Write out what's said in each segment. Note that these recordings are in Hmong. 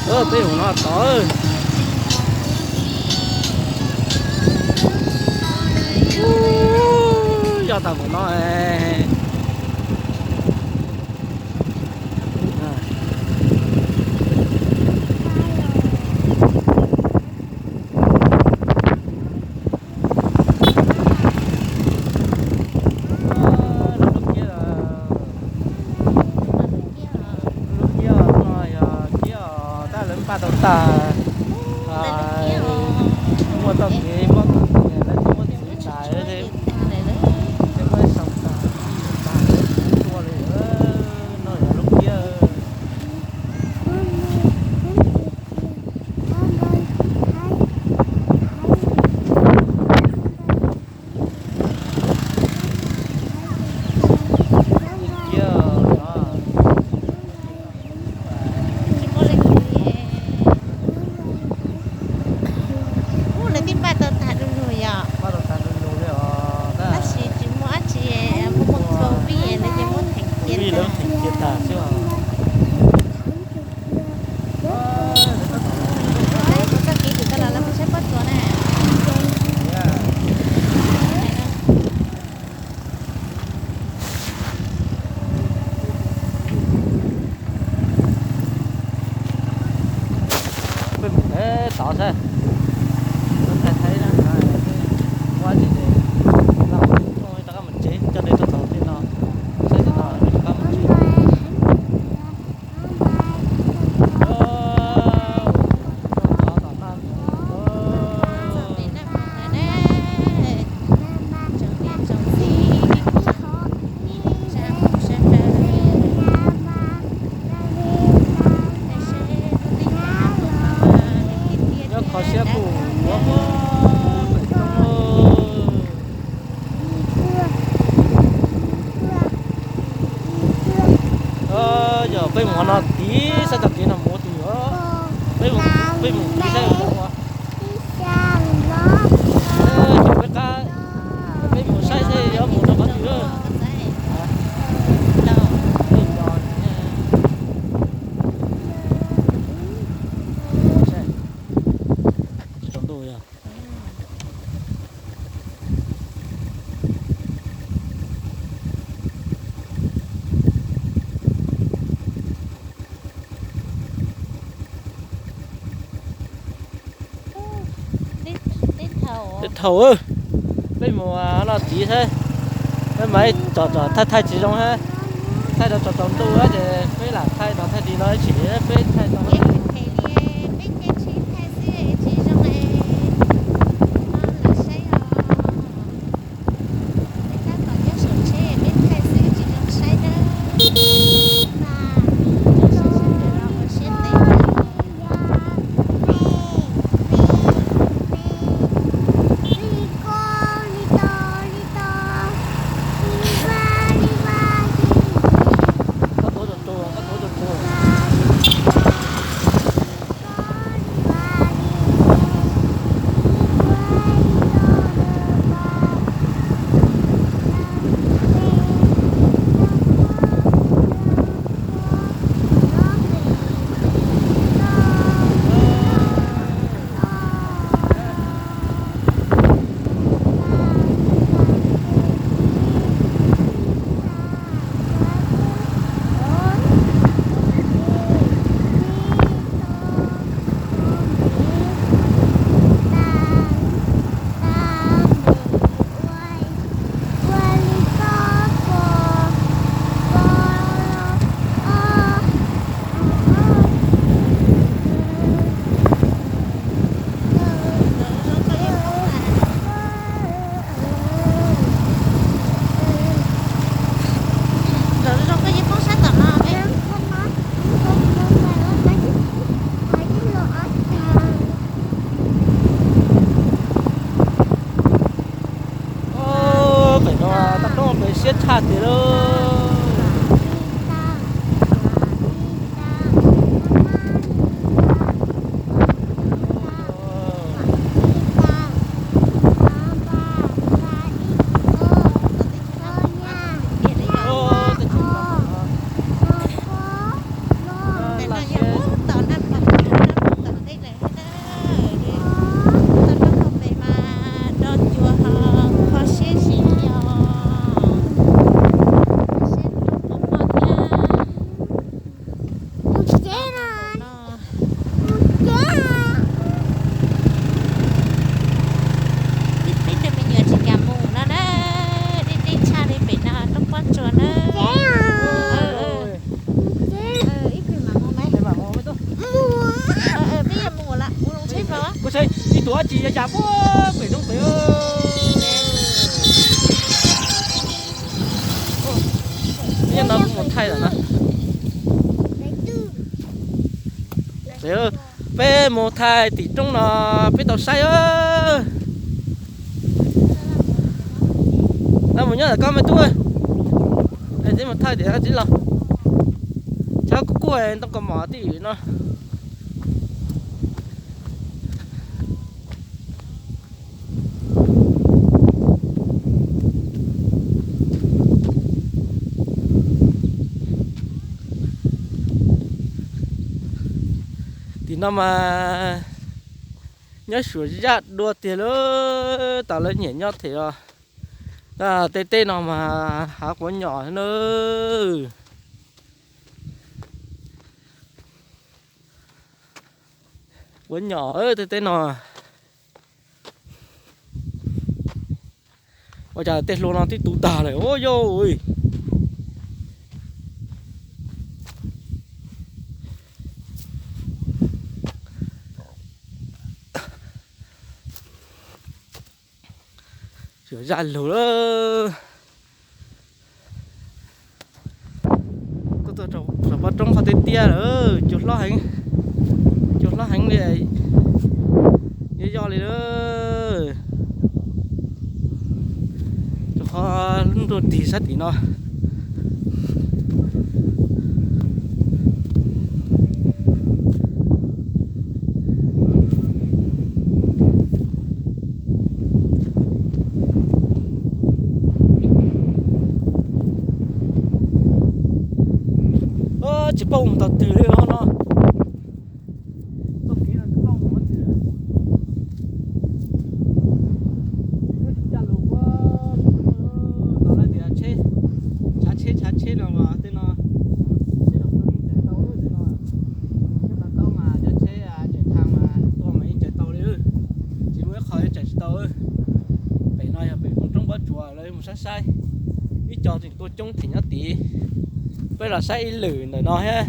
Peb mus no tod. Yog tas mus no. Lub kiab no yog kiab tab lawv npaj tau tag, muaj txoj kev mob txoj kev lawv tsis muab txwv tas thiab, muab sau tas tas lawv tua li. No yog lub kiab. Ub, lawv twb npaj tau tag du lug yom. Tab sis tsis muaj dab tsi, muaj muaj covid lawv ces muab theem cia tag. Kuv txoj kev tim ko los lawv mus saib pob tsuas na. Peb mus tod saib, thaij thaij na, ua tsis tau, rov qab mus tsev, coj nej tuaj txog tej no, saib tej no rov qab mus tsev. Nyob kho siab kuj ua pem roob. Yog peb mus no tiv saib txoj kev no mus ua tus yuav, peb mus tiv saib ua. Peb qab, peb mus saib saib yuav mus rau qhov twg. Tsaus ntuj yog. Tej thaum peb mus no tiv saib, peb mam tsom tsom thaij thaij tsis zoo hab, thaij rau tsaus tsaus ntuj ces peb lam thaij no thaij li no ib chim peb thaij tau. Pem no toj roob pem siab tshaj tiag lauj. Tuav tsis yog yam puag pem roob pem. Nyob no kuv mus thaij lawm na. Peb mus thaij tim roob no, peb tau saib. Tau mus nyob ntawm koj me tub. Tib mus thaij tim tib los. Tshab kuj kuj ntoo kaus mom tib yam no. Tim no mas nyob suav zaj dua tiag lawm, tas lawv nyiam nyob them os. Tej teb no mas hav quav nyom na. Quav nyom tej teb no. Ua cas tej hlua no twb tu tag lawm ua yau. Suav zaj lug lawm. Tuaj tuaj rau pob roob qhov tiaj tiaj lawm, cua hlob heev, cua hlob heev li. Yog yoj li lawm. Rau qhov lub ntuj rig sab tim no. Tsis paub mus tau twg li no. Txoj kev no tsis paub mus qhov twg. Muab tsis caj lus puag no lawm tias tsheb, tshav tsheb tshav tsheb no mas tej no tsheb los tau yeej tsaws tau tej no. Tsheb tau tau mas cov tsheb tsaws thaj mas tuaj mas yeej tsaws tau li. Tsis muaj ib qho yeej tsaws tsis tau. Pem no yog pem roob pob tsuas lawv mus saib saib. Ib co tseem tuaj coob them nyob tid. Peb los saib ib lwm ntawm no thiab.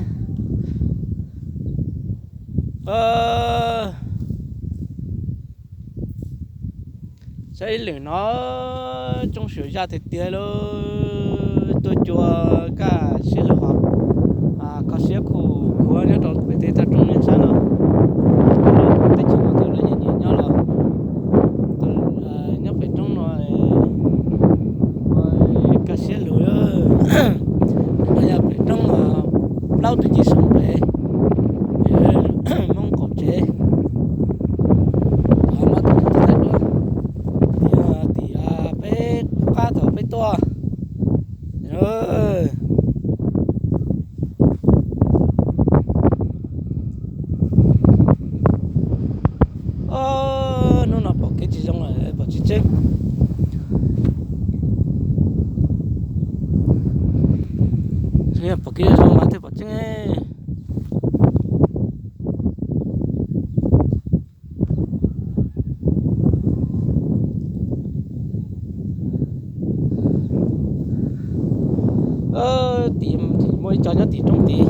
Saib ib lwm no, tsoob suav zaj tiag tiag lawm. Tuaj cua kaj siab lug hos, kho siab khuv khuav nyob rau pem tej toj roob sab no. Teb chaws no tau lawv nyiam nyiam nyob los, nyob pem roob no, kaj siab lug. No yog pem roob plaub tug ci soo pem, Hmoob qaum tsev. Tim peb qab thaum peb tuaj. Hnub no pom kev tsis zoo lawm, pom tsis tseeb. Pom kev zoo mas thiaj pom tseeb. Tim muaj ib co nyob tim roob tid.